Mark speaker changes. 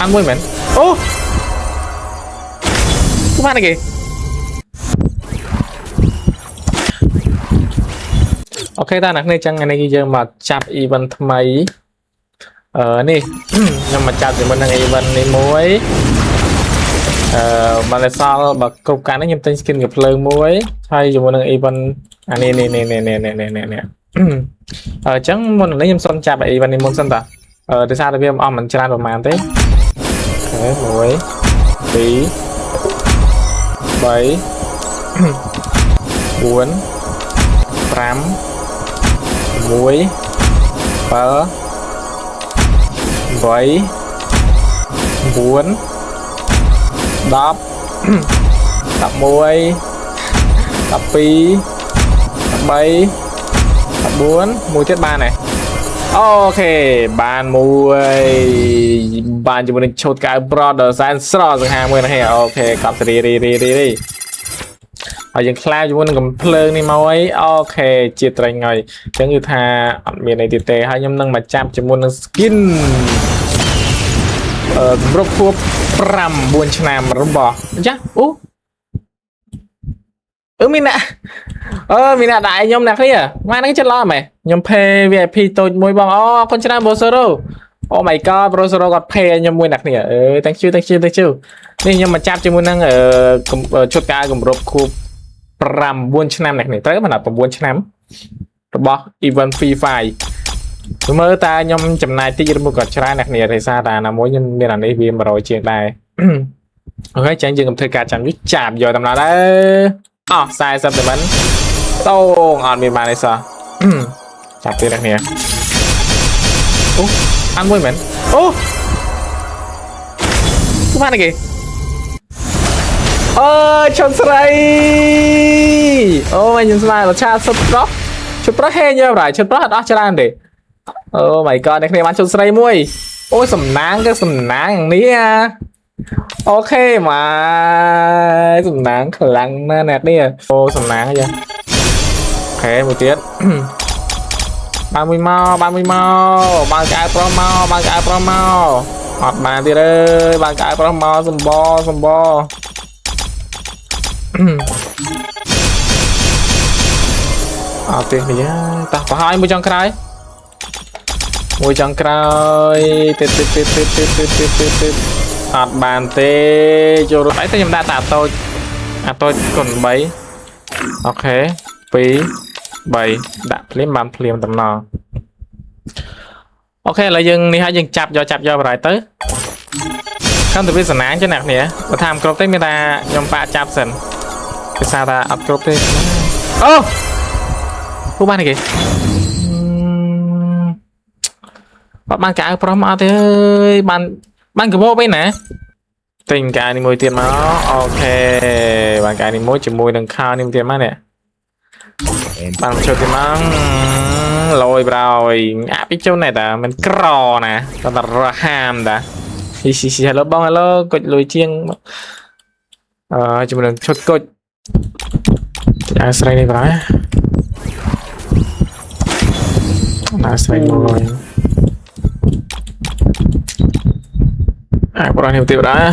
Speaker 1: អានមួយមែនអូបានគេអូខេតាអ្នកនេះចឹងថ្ងៃនេះគឺយើងមកចាប់ event ថ្មីអឺនេះ ខ្ញុំមកចាប់ជាមួយនឹង event នេះមួយអឺបើតែសល់បើគ្រប់ការនេះខ្ញុំទិញ skin កំភ្លើងមួយហើយជាមួយនឹង event អានេះនេះនេះនេះនេះនេះនេះនេះ អឺចឹងមុននេះខ្ញុំសុំចាប់ event នេះមុនសិនតាអឺដោយសារតែវាអស់មិនច្រើនប្រហែលទេអូខេ1 2 3 4 5 6 7 8 9 10 11 12 13 14មួយទៀតបានហើយអូខេបានមួយបានជាមួយនឹងឈុតកៅ brother សែនស្រស់សង្ហាមួយនេះអូខេកប់សេរីរីរីរីរីហើយយើងខ្លាជាមួយនឹងកំភ្លើងនេះមកអីអូខេជាត្រីងហើយអញ្ចឹងគឺថាអត់មានអីទៀតទេហើយខ្ញុំនឹងមកចាប់ជាមួយនឹង skin អឺគម្រប់ខួប5 4ឆ្នាំរបស់ចាអូអឺមានអ្នកអឺមានអ្នកដាក់ឲ្យខ្ញុំអ្នកគ្នាម៉ែហ្នឹងចិត្តឡំហ៎ខ្ញុំ pay VIP តូចមួយបងអូអរគុណច្រើន Bro Zero Oh my god Bro Zero គាត់ pay ឲ្យខ្ញុំមួយអ្នកគ្នាអឺ thank you thank you thank you នេះខ្ញុំមកចាប់ជាមួយនឹងអឺឈុតការគម្រប់ខួប9ឆ្នាំអ្នកគ្នាត្រូវមិនដល់9ឆ្នាំរបស់ Event Free Fire មើលតើខ្ញុំចំណាយតិចឬមួយក៏ច្រើនអ្នកគ្នាដោយសារតែណាមួយខ្ញុំមានអានេះវា100ជាងដែរអូខេចឹងយើងកុំធ្វើការចាំយូរចាប់យកតម្លៃដែរអស់40តែមិនតោងអត់មានបានទេសោះចាប់ទៀតអ្នកគ្នាអូអានមួយមែនអូបានគេអើឈុនស្រីអូមិនខ្ញុំស្មានរឆាសុតប្រុសឈុតប្រុសហេញយកប្រហែលឈុតប្រុសអត់អស់ច្រើនទេអូ my god អ្នកគ្នាបានឈុតស្រីមួយអូសំណាងគឺសំណាងយ៉ាងនេះអាអូខេមកសំណាងខ្លាំងណាស់អ្នកនេះអូសំណាងហ៎ចាអូខេមួយទៀត បានមួយមកបានមួយមកបានកៅប្រុសមកបានកៅប្រុសមកអត់បានទៀតអើយបានកៅប្រុសមកសម្បសម្ប អត់ទេនេះតោះប្រហើយមួយចុងក្រោយមួយចុងក្រោយទៀតទៀតទៀតទៀតទៀតទៀតទៀតទៀតទៀតអត់បានទេចូលអីតែខ្ញុំដាក់តាតូចអាតូចគុណ3អូខេ2 3ដាក់ភ្លាមបានភ្លាមតំណអូខេឥឡូវយើងនេះហើយយើងចាប់យកចាប់យកបរៃទៅខំទៅវាសណាងចឹងអ្នកគ្នាបើថាមិនគ្រប់ទេមានថាខ្ញុំបាក់ចាប់សិនភាសាថាអត់គ្រប់ទេអូពូបានទេគេអត់បានកៅប្រុសមកទេអើយបានបានកបោបឯណាទិញកៅនេះមួយទៀតមកអូខេបានកៅនេះមួយជាមួយនឹងខោនេះមួយទៀតមកនេះបានចូលទៀតមកលយប្រយអាពីចូលណែតាមិនក្រណាតតែរហាមតាហ៊ីស៊ីស៊ី Hello បង Hello គុជលុយជាងអឺជាមួយនឹងឈុតគុជអាស្រីនេះប្រហែលណាស្រីមួយអាប្រហែលនេះទៀតប្រហែល